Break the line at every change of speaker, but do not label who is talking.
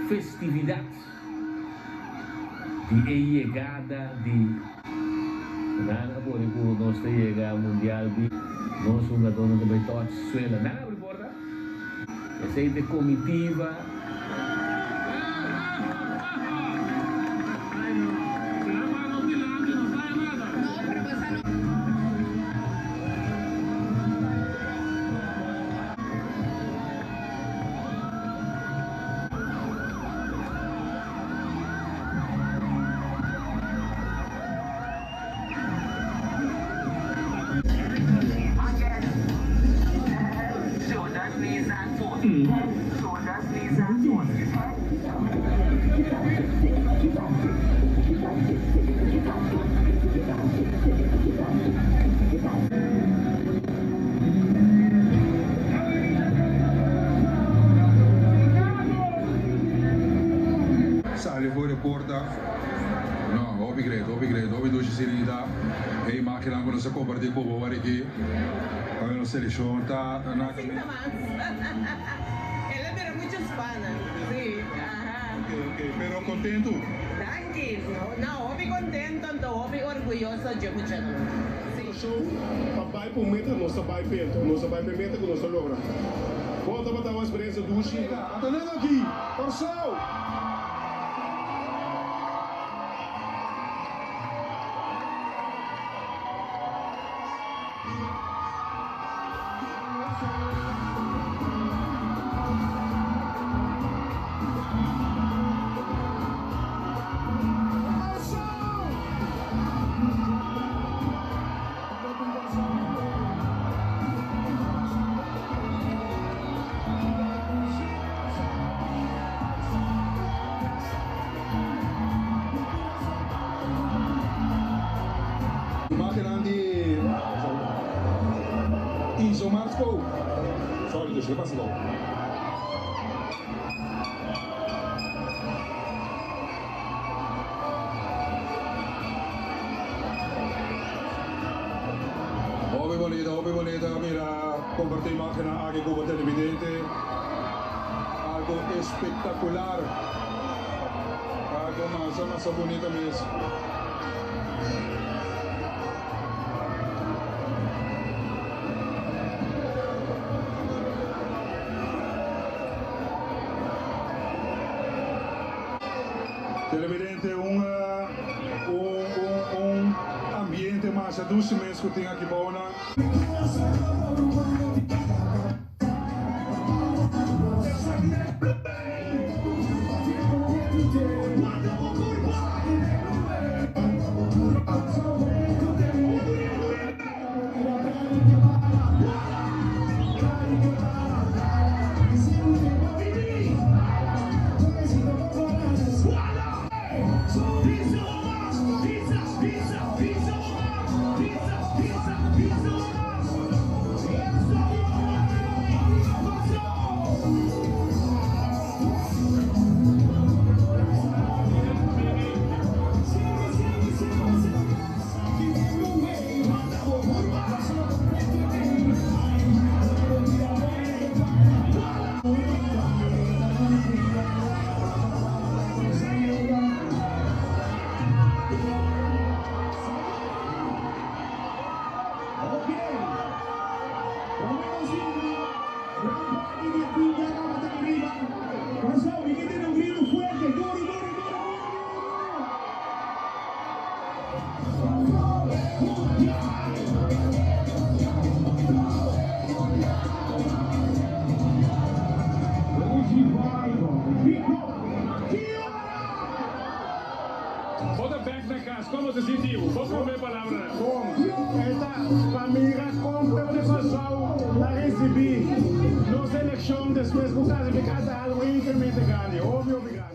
festividat di e yegada di. Nan a pone ku nos ta yega mundial di nos hungadónan ta bai tòch suela. Nan a abri porta. Esei ta e komitiva.
Sali for e porta. No, hopi great, hopi great, hopi dushi Sirenita. E imagennan ku nos a kompartí ku bo wariki, pa nos selekshon ta na
Sinta mas. El a bira mucho spannend. Sí, aha.
Ok, ok. Pero kontentu?
Danki. No, hopi kontento anto hopi orguyoso dje muchanan. Sí.
Show pa bai pa un meta, nos ta bai p'e, nos ta bai p'e meta ku nos ta logra. Bo tabata un eksperensia dushi.
Ata nan aki, Kòrsou! Imagennan di Izo Marsko. Sorry, dus lo pasa gou. Hopi bonita, hopi bonita mira comparti imagennan aki cu bo televidente. Algo espectacular. Algo masa masa bonita mes. Televidente un un un un ambiente masha dushi mes cu tin aki bou nan.
Bo ta bek na cas, como ta sinti bo? Bo prome palabranan.
Bon, e ta pa mira con pueblo di Kòrsou ta ricibi nos eleccion despues cu clasifica ta algo incremente grandi, hopi hopi grandi.